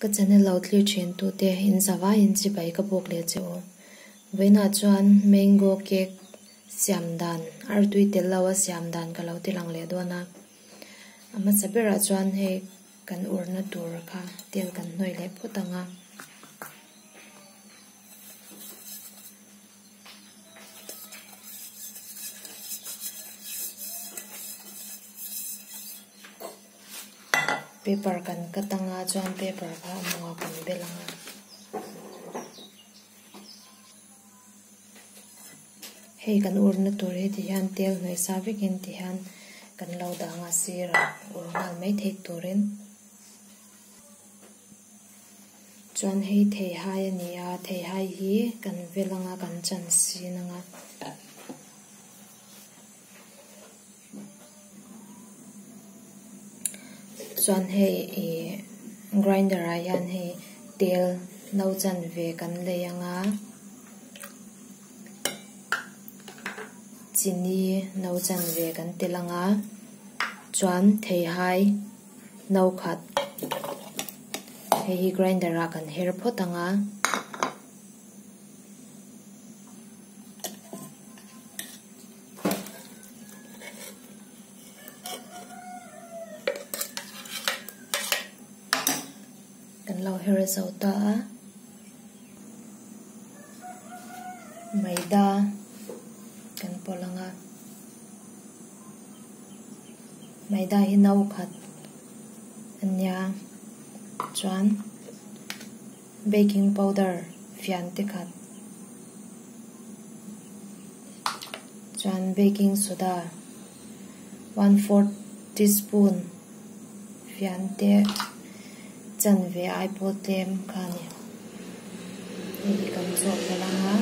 Ka channel lo thlir thin tute in zavaiin chibai ka buk leh che u. Vawiinah chuan mango cake siam dan artui tel lo a siam dan ka lo ti lang leh dawn a. A hmasa berah chuan hei kan urna tur kha tel kan hnawih leh phawt ang a. Paper kan cut anga chuan paper kha a mawngah kan bel ang a. Hei kan urna tur hi ti hian tel hnawih sa vekin ti hian kan lo dah ang a sirah ur nghal mai theih turin. Chuan hei theihai a ni a, theihai hi kan vel anga kan chan sin anga. Chuan hei ih grinder ah hian hei tel no chanve kan lei anga chini no chanve kan tel anga chuan theihai no khat hei hi grinder ah kan her phawt anga. Kan lo her zo ta a, maida kan pawlh ang a, maida hi no khat a nia chuan. Baking powder fian te khat chuan baking soda 1/4 teaspoon fian te chanve ai pawh tlem kha a ni. Hei hi kan chawh belh ang a.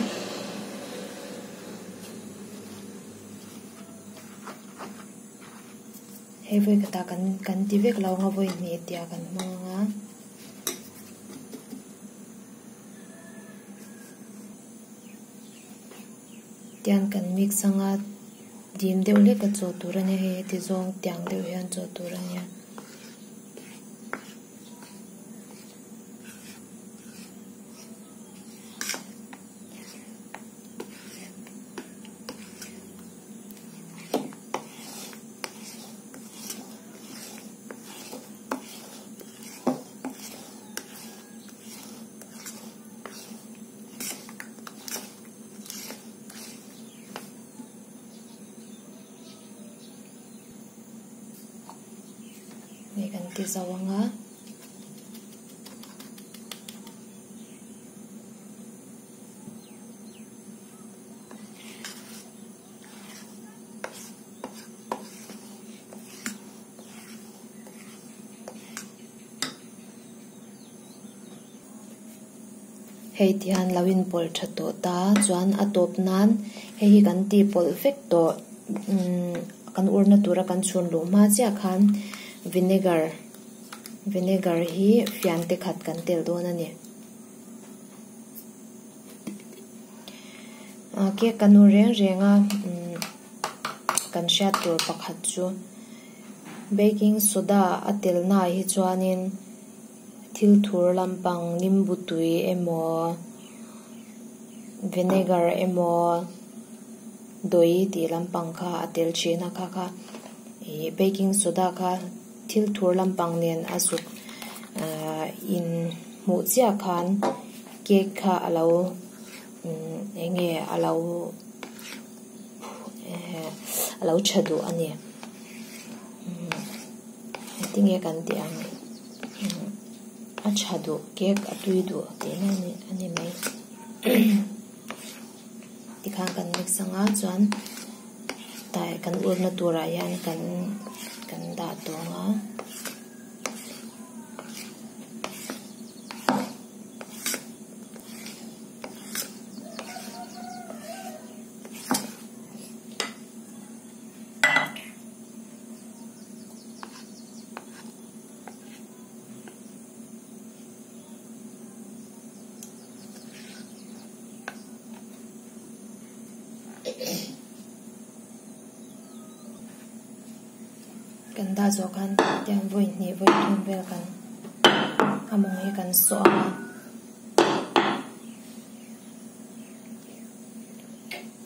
Hei vawi khatah kan ti vek lo ang a vawi hnih tih ah kan hmang ang a. Tiang kan mix anga dim deuh hlek a chaw tur a nia hei heti zawng tiang deuh hian chaw tur a nia. Hei kan ti zo ang a. Hei ti hian lo inpawlh tha tawh ta chuan a tawp nan hei hi kan tih pawlh vek tawh umm kan urna tura kan chhun luh hma chiah khan vinegar vinegar hi fian te khat kan tel dawn a ni. Cake kan ur reng reng a umm kan hriat tur pakhat chu baking soda a tel naah hi chuanin thil thur lampang nimbu tui emaw vinegar emaw dawi tih lampang kha a tel thin a kha kha ih baking soda kha thil thur lampang nen a zuk ahh in hmuh chiah khan cake kha a lo eng nge a lo a lo tha duh a ni engtin nge kan tih ang a tha duh cake a tui duh tih na a ni mai tikhan kan mix ang a chuan tai kan urna turah hian kan kan dah tawng a. Kan dah zawh khan tiang vawi hnih vawi thum vel kan. A mawng hi kan sawh ang a.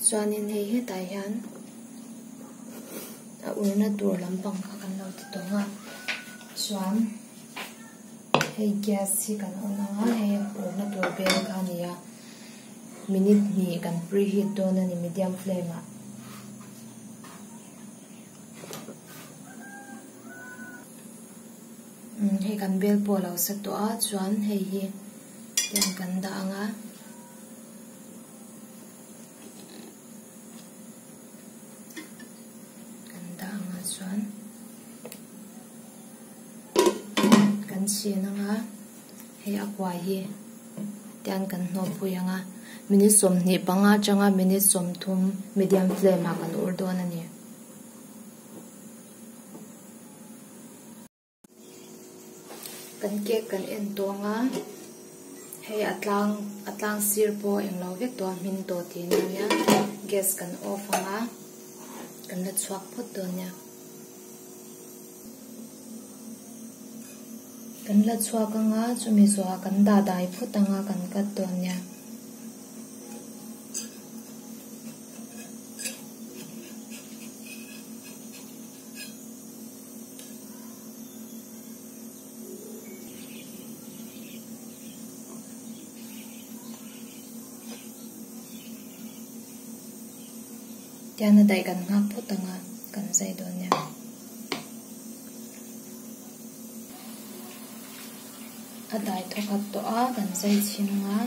Chuanin hei hetah hian a urna tur lampang kha kan lo ti tawng a chuan hei gas hi kan on ang a hei urna tur bel kha a ni a minute hnih kan preheat dawn a ni medium flame ah. Hei kan bel pawh a lo sa tawh a chuan hei hi tiang kan dah ang a. Kan dah ang a chuan kan chhin ang a hei a kuai hi tiang kan hnawh pui ang a minute 25 atanga minute 30 medium flame ah kan ur dawn a ni. Kan cake kan en tawng a, hei a tlang a tlang sir pawh englo vek tawh a hmin tawh tih na nia gas kan off ang a kan la chhuak phawt dawn nia. Kan la chhuak ang a chumi zawhah kan dah dai phawt ang a kan cut dawn nia. Tian a daih kan nghak phawt ang a, kan zai dawn nia. A dai thawkhat tawh a, kan zai chhin ang a.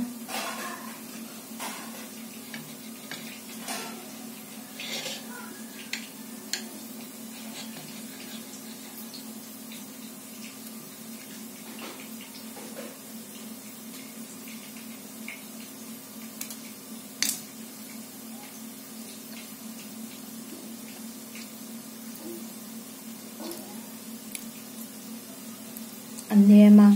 A nem a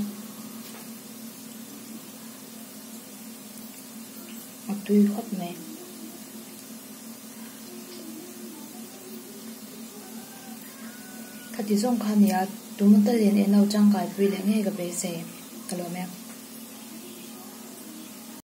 a tui khawp mai. Khati zawng kha nia tumata lian eng lo tangkai pui leh ngei ka beisei ka lawm e.